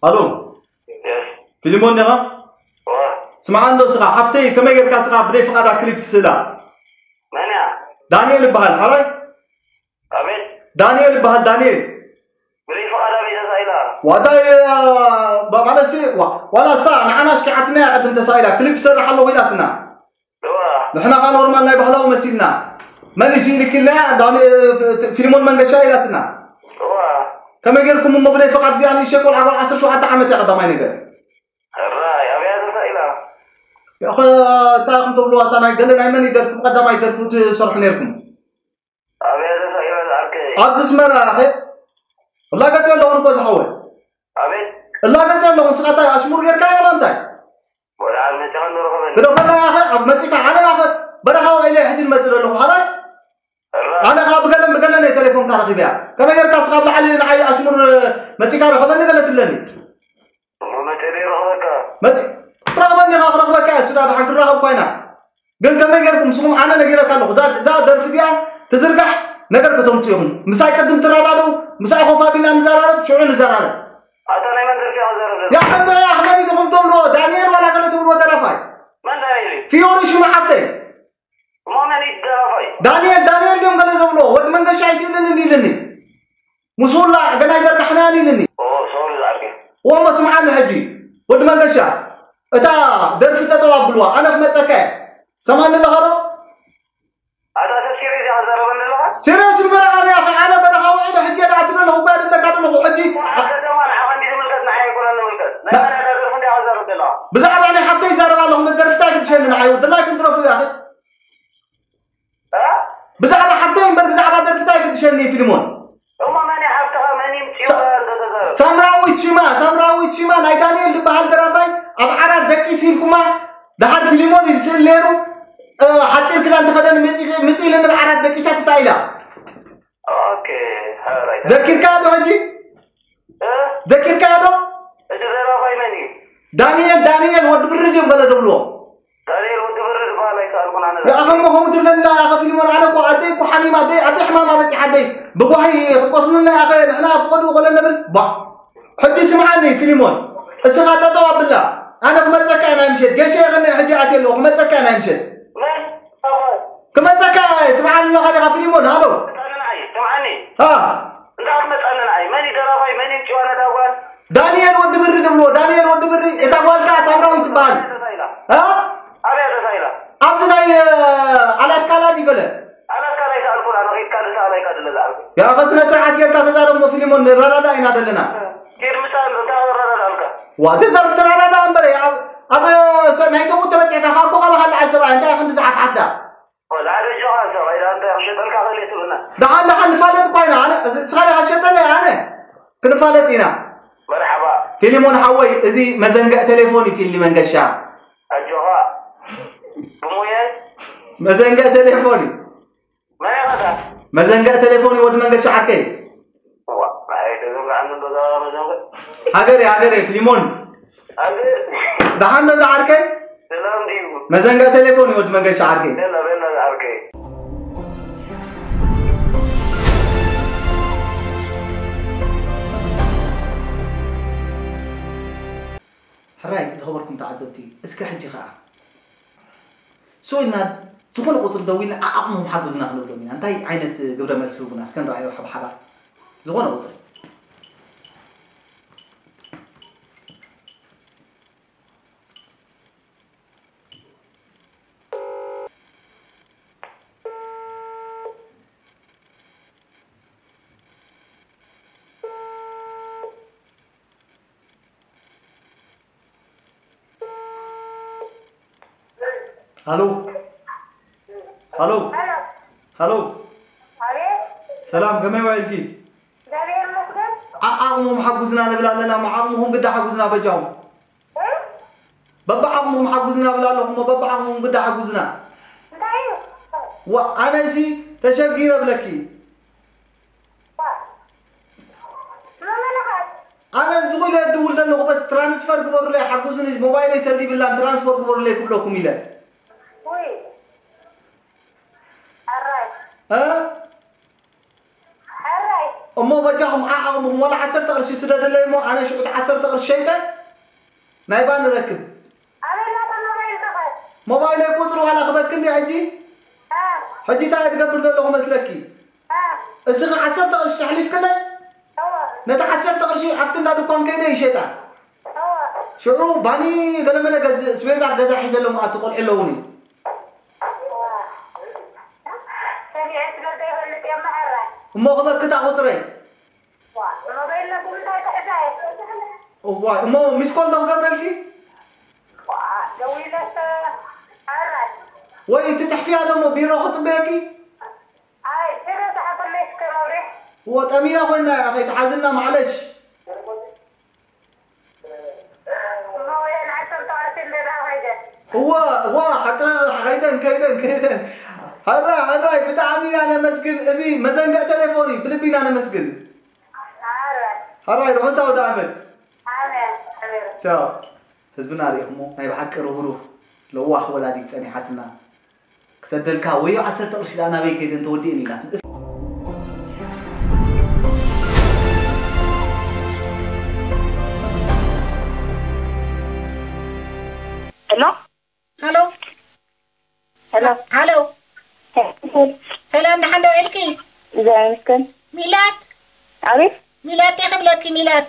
ኣሎ። ፊልሞን ዲኻ? ስምዓ እንዶ ስኻ ሓፍተይ፣ ከመይ ጌርካ ስኻ ብደይ ፍቓዳ ክሊፕ ትስእላ? መን እያ? ዳንኤል ይበሃል። ሓራይ? ኣቤት። ዳንኤል ይበሃል። ዳንኤል። ብደይ ፍቓዳ በይ ተሳኢላ? ዋታይ? ማለትሲ ዋላ እሳ ንዓና ኣሽኪዓትና እያ ቅድም ተሳኢላ፣ ክሊፕ ትሰርሕ ኣለኹ ኢላትና። ንሕና ኸዓ ኖርማል ናይ ባህላዊ መሲልና። መን እዩ ሲንግል ኪልና? ፊልሞን መንገሻ ኢላትና። ከመይ ጌርኩም እሞ ብደይ ፍቓድ እዚኣ ንእሽተይ ቆልዓ ጓል ዓሰርተ ሸውዓተ ዓመት እያ ቀዳማይ ነገር። ሕራይ ኣብያ ተሳኢላ? ያኸ እንታይ ኢኹም ትብልዋ? እታ ናይ ገለ ናይ መን እዩ ደርፊ ብቐዳማይ ደርፊ ትሰርሑ ኔርኩም? ኣብያ ተሳኢላ ዝዓርከይ? ኣብዚ ኣስመራ ያኸ እላገጽ ኣለኹን እኮ ዝሓወይ። ኣቤት። እላገጽ ኣለኹን ስኻ እንታይ ኣሽሙር ጌርካ ዋላ እንታይ? ወላ ኣብ መጽኻ ንረኸበኒ። ግደፈና ያኸ ኣብ መጺካ ኣነ ያኸ በረኻ ውዒለ ሕጂ ንመጽእ ዘለኹ ሓራይ? ሕራይ። ኣነ ካብ ብገለን ብገለን እየ ቴሌፎንካ ረኺበያ። ከመይ ጌርካ ስኻ ኣብ ላዕሊ ንዓይ ኣሽሙር መጺካ ረኸበኒ ገለ ትብለኒ? እሞ መጸ ደይ ረኽበካ? መጺ ትረኽበኒ ኢኻ ክረኽበካ እየ እሱ ዳ ደሓን ክንራኸብ እኳ ኢና። ግን ከመይ ጌርኩም ንስኹም ኣነ ነጊረካ ኣለኹ እዛ እዛ ደርፊ እዚኣ ትዝርጋሕ ነገር ከተምጽኡ ኢኹም። ምሳይ ቅድም ትረዳድኡ፣ ምሳይ ኮፍ ኣቢልና ንዘራረብ፣ ሽዑ ንዘራረብ። ኣታ ናይ መን ደርፊ ኢኻ ትዛረብ ዘለኻ? ያኸ እንዶ ያኸ መን ኢኹም ትብልዎ? ዳንኤል ዋላ ገለ ትብልዎ ደራፋይ? መን ዳንኤል እዩ? ፊዮሪ ሽሙ ሓፍተይ። እሞ መን እዩ ደራፋይ? ዳንኤል ዳንኤል ድዮም ገለ ዘብልዎ? ወዲ መንገሻ ኣይስእልን እንዲ ኢልኒ። ምስ ውላ ገና ኣይዘርጋሕናያን ኢልኒ። ኦ ሶሪ ዝዓርከይ። እሞ ስምዓኒ ሕጂ ወዲ መንገሻ እታ ደርፊ ጠጠው ኣብልዋ ኣነ ክመፀካ እየ። ሰማኒ ኣለኻ ዶ? ኣታ ሰብ ሲሪየስ ኢኻ ትዛረበኒ ዘለኻ? ሲሪየስ እምበር ኣነ ያኸ ኣነ በረኻ ውዒለ ሕጂ እየ ደኣ ትብል ኣለኹ እኳ እየ ዝብለካ ዘለኹ ሕጂ። ኣታ ዘማ ንዓኻ እንዲ ዝምልከት ንዓይ ኣይኮነን ዝምልከት። ናይ ና- መን እያ እዛ ደርፊ እንዲያ ክትዛረብ ዘለኻ? ብዛዕባ ናይ ሓፍተይ ይዛረብ ኣለኹ መደርፍታ ግድሸኒ ንዓይ ወዲ ድላይኩም ትረፉ ያኸ። እ? ብዛዕባ ሓፍተይ እምበር ብዛዕባ ደርፍታ ግድሸኒ ፊልሞን። እሞ መን እዩ ሓፍትኻ? መን እዩ ምፅኡ ሳ- እንዶ ተዛረብ? ሳምራዊት ሽማ ሳምራዊት ሽማ ናይ ዳንኤል ዝበሃል ደራፋይ ኣብ ዓራት ደቂስ ኢልኩማ። ደሓር ፊልሞን እዩ ዝስእል ነይሩ። እ፣ ሓፂር ክዳን ተኸደን ምፂ- ምፂ ኢለኒ ብዓራት ደቂሳ ተሳኢላ። ኦኬ። ሕራይ። ዘኪርካዮ ዶ ሕጂ? እ? ዘኪርካዮ ዶ? እቲ ደራፋይ መን እዩ? ዳንኤል ዳንኤል ወዲ ብሪ ድዮም ገለ ተብልዎ? ዳንኤል ወዲ ብሪ ዝበሃል ኣይሰኣልኩን ኣነ። ንኣኸሞ ከምኡ ትብለኒ ኢኻ ፊልሞን ኣነ እኮ ኣደይ እኮ ሓሚማ ኣደይ ኣደይ ሕማማ በፂሓ ኣደይ ብጓሂ ክትቆስሉና ኢኻ ንሕና ፍቐዱ ከለ ነብል ባ ሕጂ ስምዓኒ ፊልሞን እስኻ ጠጠው ኣብላ ኣነ ክመፀካ እየ ናይ ምሸት ገሸ የቕኒ ሕጂ ኣትየ ኣለኹ ክመፀካ እየ ናይ ምሸት መን? ኣቦይ። ክመፀካ እየ ስምዓኒ ኣለኻ ዲኻ ፊልሞን ሃሎ መፃኒ ንዓይ ስምዓኒ። ሃ እንዳ ክትመፃኒ ንዓይ መን እዩ ደራፋይ መን እዩ ጭዋነት ኣጓል? ዳንኤል ወዲ ብሪ ትብልዎ ዳንኤል ወዲ ብሪ እታ ጓል ከዓ ሳምራዊት ትበሃል። ተሳኢላ? ሃ ኣበይ ተሳኢላ? ኣብዚ ናይ ኣላስካ ላዲ ገለ ኣላስካ ናይ ሰኣልኩን ኣነ ኺድካ ንሰኣል ኣይካ ድለ ዝኣልኩ። ያኸ ስነ ስርዓት ጌርካ ተዛረብ ሞ ፊልሞን ንረዳዳ ኢና ዘለና። ኪድ ምሳን እንታይ ረዳዳ ኣልካ? ዋ ተዛረብ ተረዳዳ እምበር ኣብ ኣብ ሰ- ናይ ሰብኡት ተበፂሕካ ካብ ኮኸብ ሃላ ሰብኣይ እንታይ ክንዲ ዝሓፍሓፍዳ? ወላ ሓደ ጆኻ ሰብኣይ ዳ እንታይ ክሸጠልካ ኸእል ትብልና? ደሓን ደሓን ንፋለጥ እኳ ኢና ኣነ እስኻ ዲኻ ትሸጠለይ ኣነ ክንፋለጥ ኢና። መርሓባ። ፊልሞን ሓወይ እዚ መዘንግዕ ቴሌፎን እዩ ፊሊ መንገሻ። ኣጆኻ። ብሙየ። መዘንግዕ ቴሌፎን እዩ። መን ኢኻ? መዘንግዕ ቴሌፎን እዩ ወዲ መንገሻ ዓርከይ። ዋ፣ ኣይ ተዘንግዓኒ እንዶ እዛ መዘንግዕ። ሃገር ሃገር ፊልሞን። ኣንተ ደሓን ዶ ዝዓርከይ? ሰላም ድዩ? መዘንግዕ ቴሌፎን እዩ ወዲ መንገሻ ዓርከይ። የላ በላ ዝዓርከይ። ሕራይ ዝኸበርኩም ተዓዘብቲ እስከ ሕጂ ኸዓ ስቕ ኢልና ዝኾነ ቁፅሪ ደዊልና ዓዓቕምኹም ሓግዙና ክንብሎም ኢና እንታይ ዓይነት ግብረ መልሲ ህቡና እስከ ንረኣዮ ሓብሓባር ዝኾነ ቁፅሪ ሃሎ ሃሎ ሃሎ ሰላም ከመይ ዋይልኪ ዓዓቕሞም ሓጉዝና ንብል ኣለና ዓዓቕሞኹም ግዳ ሓጉዝና በጃኹም በብዓቕሞም ሓጉዝና ብል ኣለኹ እሞ በብዓቕሞም ግዳ ሓጉዝና እንታይ እዩ? ዋ ኣነ ሲ ተሸጊረ ብለኪ ዋ መመለኻት ኣነ ዝቑኢለ ድውል ዘለኹ በስ ትራንስፈር ግበሩለይ ሓጉዝኒ ሞባይለይ ሰልዲ ይብላን ትራንስፈር ግበሩለይ ክብለኩም ኢለ ውይ ኣራይ እ ኣራይ እሞ በጃኹም ዓዓቕምኹም ዋላ ዓሰርተ ቅርሺ ስደደለይ እሞ ኣነ ሽዑ እቲ ዓሰርተ ቅርሺ ሸይጠ ናይ ባኒ ረክብ። ኣበይ ናታ ሞባይል ተኸ? ሞባይለይ ቁፅሪ ዋላ ክበኪ እንዲ ሕጂ። እ። ሕጂ እንታይ እየ ትገብር ዘለኹ መስለኪ? እ። እስኺ ዓሰርተ ቅርሺ ተሕሊፍክለይ? እወ። ነቲ ዓሰርተ ቅርሺ ኣብቲ እንዳ ድኳን ከይደ ይሸጣ። እወ። ሽዑ ባኒ ገለመለ ገዝእ ስቤዛ ገዛ ሒዘሎም ኣቲ ቆልዑ ኣለውኒ። እወ። ሰሚዐ ስለ ዘይፈልጥ እየ መሃራይ። እሞ ክበኪ እታ ቁፅረይ። ዋ፣ ሞባይል ነኩም እንታይ ክሕዛ እየ? እዋይ፣ እሞ ሚስኮል ዶ ክገብረልኪ? ዋ፣ ደዊለስ፣ ኣራይ። ወይ እቲ ጽሕፍያ ደሞ ቢሮ ክጽበየኪ? ኣይ፣ ስረ ሰዓት ኣለሽ ከመብሪሕ። እዎ፣ ጠሚና ኮይና እያ፣ ከይትሓዝና ማዕለሽ። እሞ ወየን ዓሰርተ ቅርሺ እንደ ደኣ ኸይደ። እዎ፣ እዎ፣ ሓቂ፣ ከይደን፣ ከይደን፣ ከይደን። ሕራይ፣ ሕራይ፣ ብጣዕሚ ኢና ነመስግን። እዚ መዘንግዕ ቴሌፎን እዩ፣ ብልቢ ኢና ነመስግን። ኣረ። ሕራይ፣ ርሑስ ኣውደ ዓመት። ኣሜን፣ ኣሜን። ቻው። ህዝብና ርኢኹሞ፣ ናይ ብሓቂ ርህሩህ፣ ለዋህ ወላዲት ጸኒሓትና። ክሰደልካ ወዮ ዓሰርተ ቅርሺ ደኣ ናበይ ከይደን ተወዲኤን ኢላትኒ። ሄሎ? ሃሎ? ሄሎ? ሃሎ? ሰላም፣ ደሓን ዶ ኢልኪ? እግዚኣብሔር ይመስገን። ሚላት? ኣቤት? ሚላት ዲኺ ክብለኪ፣ ሚላት?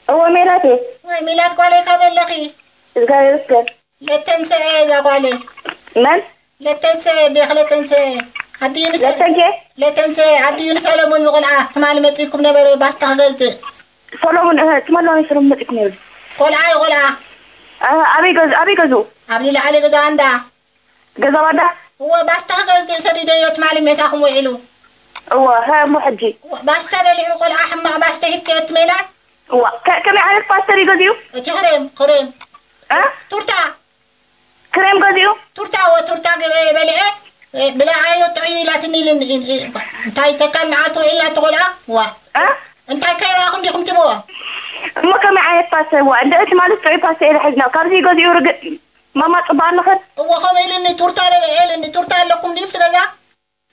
እወ፣ ሜላት እየ። ወይ፣ ሚላት ጓለይ፣ ካበይ ኣለኺ? እግዚኣብሔር ይመስገን። ለተንሰኤ እዛ ጓለይ። መን? ለተንሰኤ፣ ዲኺ ለተንሰኤ? ኣዲኡ ንሰ-፣ ለተንኬ? ለተንሰኤ፣ ኣዲኡ ንሰለሙን ዝቖልዓ ትማሊ መጺእኩም ነበረ፣ ባስታ ክገዝእ። ሰሎሙን፣ እህ፣ ትማሊ ሰሎሙን መጺእኩም ነይሩ። ቆልዓ እዩ፣ ቆልዓ። እ፣ ኣበይ ገዝ-፣ ኣበይ ገዝኡ? ኣብዚ ላዕሊ ገዛ እንዳ። ገዛ ባዳ? እወ፣ ባስታ ክገዝእ ሰዲደዮ ትማሊ ምሳኹም ውዒሉ። እወ፣ ሀ፣ እሞ ሕጂ? እወ፣ ባስታ በሊዑ ቆልዓ ሕማቕ ባስታ ሂብክዮ እቲ ሜላት? እወ፣ ከ-፣ ከመይ ዓይነት ፓስተር እዩ ገዚኡ? እቲ ክሬም፣ ክሬም። እ? ቱርታ። ክሬም ገዚኡ? ቱርታ፣ እወ፣ ቱርታ ገበ-፣ በሊዐ፣ እ፣ ብላዓዮ ጥዑይ ኢላትኒ ኢልን-፣ ኢ-፣ ኢ-፣ እንታይ ተካል መዓልቲ ውዒልና እቲ ቆልዓ? ዋ። እ? እንታይ ከይረኣኹም ዲኹም ትብዎ? እሞ ከመይ ዓይነት ፓስተር? ዋ፣ እንደ እቲ ማለት ጥዑይ ፓስተር ኢለ ሒዝና። ካብዚ ገዚኡ ርግእ ማማ ጽባቕ ንኽእል? እወ፣ ከምኡ ኢሉኒ፣ ቱርታ በለ ኢሉኒ፣ ቱርታ ኣለኩም ድዩ ኣብቲ ገዛ?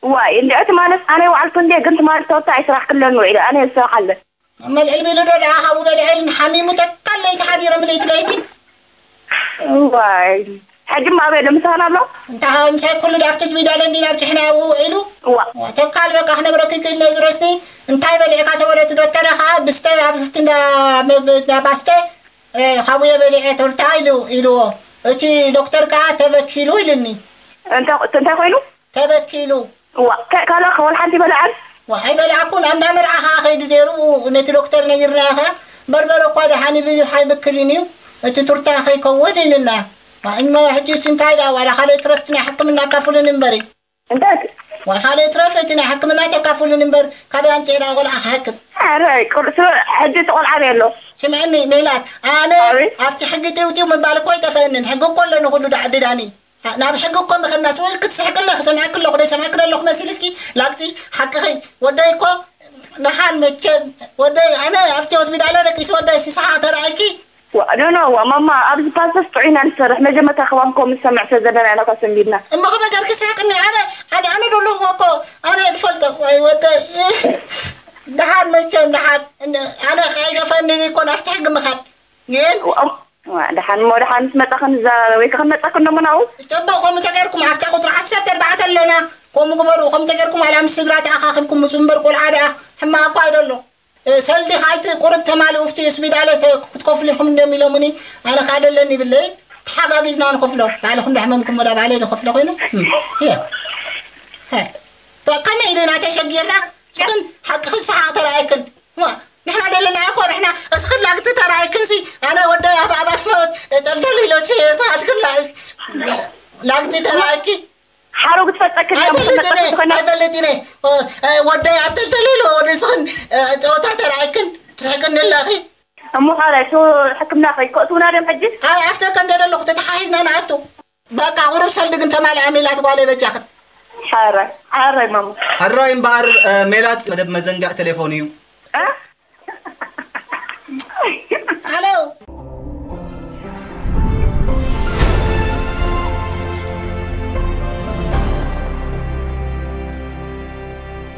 ዋይ፣ እንድዒ ትማልስ ኣነ ይውዓልኩ እንድየ፣ ግን ትማልስ ተወታ ኣይስራሕክለን ውዒለ፣ ኣነ ዝስራሕ ኣለ። እመ ልዕል ቢሉ ዶ ደኣ ካብኡ በሊዐ ኢሉኒ፣ ሓሚሙ ተካል ለይቲ ሓዲረ፣ ምልእቲ ለይቲ። ዋይ፣ ሕጂ እማ ኣበይ ኣሎ? ምሳና ኣሎ? እንታ ምሳይ ኩሉ ዳፍቲ ዝቢዳለ እንዲ ናብ ጭሕና ያብኡ ውዒሉ። እዋ። ተካል በቃ ክነግረኪ ክኢለ ዝረስኒ፣ እንታይ በሊዕካ ተበለቲ ዶክተር ኸዓ ብስተ ኣብ ሽፍቲ እንዳ፣ እንዳ ባስተ፣ እ፣ ካብኡ የበሊዐ ተወልታ ኢሉ፣ ኢልዎ። እቲ ዶክተር ከኣ ተበኪሉ ኢልኒ። እንተ-፣ እንታይ ኮይኑ? ተበኪሉ። እዋ፣ ከ-፣ ካልእ ከ-፣ ወላ ሓንቲ በልዐን? ዋ፣ ኣይበልዓኩን። ኣብ እንዳ መርዓ ከኣ ከይዱ ነይሩ፣ ነቲ ዶክተር ነጊርናዮ ከኣ፣ በርበረ እኳ ደሓን እዩ፣ ብዙሕ ኣይብክልን እዩ፣ እቲ ቱርታ ከይከውን ኢልና። ዋ፣ እሞ ሕጂስ እንታይ ደኣ፣ ዋላ ካልእ ትረፍ እቲ ናይ ሕክምና ኣካፍሉኒ እምበሪ። እንታይ? ዋ፣ ካልእ ትረፍ እቲ ናይ ሕክምና ተካፍሉኒ እምበር፣ ካበይ ኣምጺኤ ደኣ ቆልዓ ክሕክም? ኧረ፣ ቁርሲ ሕጂ እቲ ቆልዓ ኣበይ ኣሎ? ስምዕኒ ሜላት፣ ኣነ ኣቤት። ኣብቲ ሕጊ ጢውጢው ምባል እኮ ኣይጠፍአንን። ሕጊ እኮ ኣሎ ንኹሉ ደኣ ዓዲ ዳኒ። ኣ-፣ ናብ ሕጊ እኮ ምኸድና፣ ስቕ ኢልኪ ትስሕቂ ኣለኺ፣ ሰሚዐኪ ኣለኹ፣ ደይ ሰሚዐኪ ዶ ኣለኹ መሲልኪ? ላግጺ፣ ሓቅኺ። ወደይ እኮ ንሓን መቸም፣ ወደይ፣ ኣነ ኣብቲ ሆስፒታል ኣለኪ፣ ወደይ ሲሳሓ ተራእይኪ? ዋ፣ ኖ፣ ኖ፣ ዋ፣ ማማ፣ ኣብዚ ፓስተርስ ጥዑይና ንሰርሕ። መጀመርታ ከባም ኮም ንሰምዕ ስለ ዘለና ኢና እኳ ሰንቢድና። እሞ ከመይ ገርኪ ስሕቅኒ? ኣነ፣ ኣነ፣ ኣነ ዶ ኣለኹ እኮ፣ ኣነ እየ ዝፈልጦ። ወይ ወደይ፣ ደሓን መቸም፣ ደሓን። ኣነ ኣይገፈንን እኮ ናብቲ ሕጊ ምኻድ። ግን ዋ፣ ዋ፣ ደሓን እሞ ደሓን ምስ መጻኽን እዛ ወይ ከ ክንመጻክን ደሞ ናብኡ? ጽቡቕ፣ ከምኡ ተገይርኩም ኣብታ ቁጽሪ ዓሰርተ ኣርባዕተ ኣሎና። ከምኡ ግበሩ፣ ከምኡ ተገይርኩም ዋላ ምስ ስድራ ተኣኻኺብኩም ምጹ እምበር ቆልዓ ደኣ ሕማቕ እኳ ኣይደሎ። እ፣ ሰልዲ ካልቲ ቁሩብ ተማልኡ፣ ኣብቲ ስቢዳለ ተ-፣ ክትከፍሉ ኢኹም እንድዮም ኢሎምኒ። ኣነ ከኣ ደለኒ ይብለይ። ተሓጋጊዝና ንኸፍሎ። ባዕልኹም ዳሕመምኩም ወዳ ባዕለይ ዝኸፍሎ ኮይኑ። እም፣ እየ። ሀ። በ-፣ ከመይ ኢልና ተሸጊርና? እስኽን ሓቅኽን ሰሓቕ ተራእይክን። ዋ፣ ንሕና ደለና እኮ ንሕና እስኽን ላግጺ ተራእይክንሲ፣ ኣነ ወደይ ኣብ ኣባፎት ጠልጠል ኢሎሲ ሰሓትክን ላ-፣ ላግጺ ተራእይኪ። ሓረጉ ትፈልጠኪ ድያ? ኣይፈልጥን እየ፣ ትፈልጠኪ ኮይና? ኣይፈልጥን እየ። እ፣ እ፣ ወደይ ኣብ ተልተል ኢሉ፣ ንስኽን፣ እ፣ ጸወታ ተራእክን ትስሕቅኒ ኣለኺ። እሞ ካልኣይ፣ ሶ ሕክምና ከይ-፣ ከእትውና ድዮም ሕጂ? ኣብ ኣፍተ ከም ዘለኹ ተተሓሒዝና ንኣቱ። በቃ፣ ቁሩብ ሰልዲ ግን ተማልኣ ሜላት ጓለይ በጃኽን። ሓራይ፣ ሓራይ ማማ። ሕራይ እምበኣር፣ እ፣ ሜላት መደብ መዘንግዕ ቴሌፎን እዩ። እ? ኣሎ።